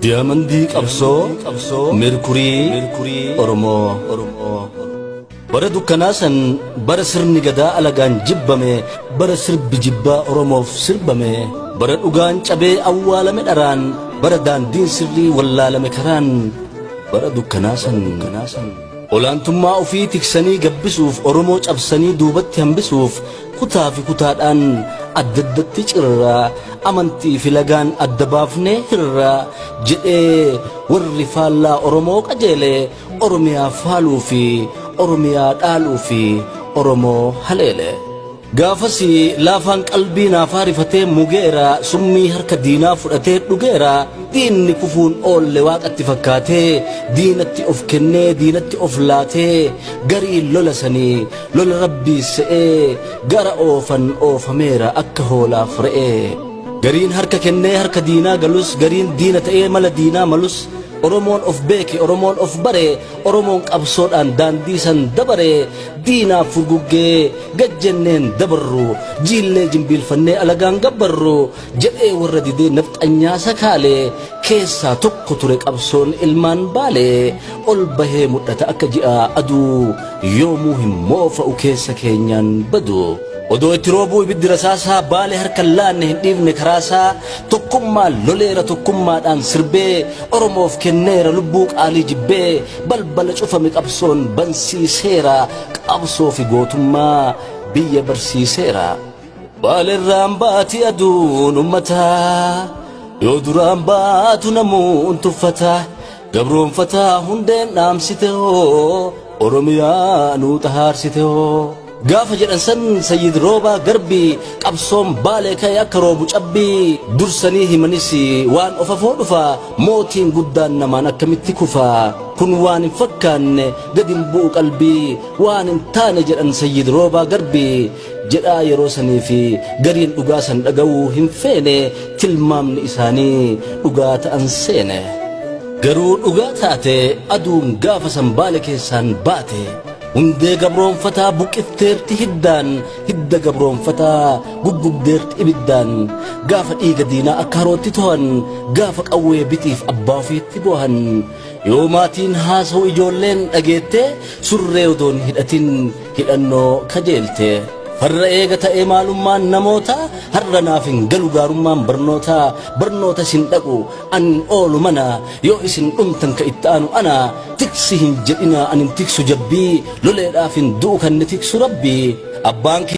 Diyaamandii qabsoo Meerkurii Oromoo. Bara dukkanaa san, bara sirni gadaa alagaan jibbame, bara sirbi jibbaa Oromoof sirbame, bara dhugaan cabee awwaalame dharaan, bara daandiin sirrii wallaalame karaan, bara dukkanaa san olaantummaa ofii tiksanii gabbisuuf, Oromoo cabsanii duubatti hambisuuf, kutaa fi kutaadhaan adda addatti cirraa, amantii fi lagaan adda baafnee hirraa jedhee warri faallaa Oromoo qajeelee, Oromiyaa faaluu fi Oromiyaa dhaaluu fi Oromoo haleele. Gaafas laafaan qalbii naafaa rifatee mugeera, summii harka diinaa fudhatee dhugeera. Diinni kufuun oolle waaqatti fakkaatee, diinatti of kennee diinatti of laatee, garii lola sanii lola rabbii se'ee gara oofan oofameera akka hoolaaf re'ee. Gariin harka kennee harka diinaa galus, gariin diina ta'ee mala diinaa malus, Oromoon of beeke, Oromoon of bare, Oromoon qabsoodhaan daandii san dabare. Diinaaf furguggee gajjenneen dabarru, jiillee jimbiilfannee alagaan gabbarru jedhee warra didee nafxanyaa sakaalee keessaa tokko ture qabsoon ilmaan Baalee. Ol bahee mul'ata akka ji'a aduu, yoomuu hin moofa'u keessa keenyaan badu. Odoo itti roobuu ibiddi rasaasaa, Baalee harka laanne hin dhiifne karaasaa. Tokkummaan loleera, tokkummaadhaan sirbee, Oromoof kenneera lubbuu qaalii jibbee, balbala cufame qabsoon bansiiseera, qabsoo fi gootummaa biyya barsiiseera. Baaleerraan baati aduun ummataa, yoo duraan baatu namuun tuffata, gabroonfataa hundeen dhaamsite hoo, Oromiyaa nuu xahaarsite hoo. Gaafa jedhan san Sayyid Roobaa Garbii, qabsoon Baalee ka'e akka roobu cabbii. Dursanii himanis waan ofafoo dhufa, mootiin guddaan namaan akkamitti kufa? Kun waan hin fakkaanne, gad hin bu'u qalbii, waan hin taane jedhan Sayyid Roobaa Garbii jedhaa yeroo sanii fi gariin dhugaa san dhaga'uu hin feene, tilmaamni isaanii dhugaa ta'an seene. Garuu dhugaa taate aduun gaafa san Baale keessaan baate. Hundee gabroonfataa buqqifteerti hiddaan, hidda gabroonfataa guggubdeerti ibiddaan. Gaafa dhiiga diinaa akka harootti to'an, gaafa qawwee bitiif abbaa ofiitti boohan, yoo maatiin haasa'u ijoolleen dhageette, surree odoon hidhatin hidhannoo kajeelte. Farra eega ta'ee maalummaan namoota, har'a naaf hin galu gaarummaan barnoota. Barnoota isin dhaqu an oolu mana, yoo isin dhumtan ka itti aanu ana. Tiksi hin jedhina, an hin tiksu jabbii, loleedhaaf hin du'u, kan ni tiksu rabbii. Abbaan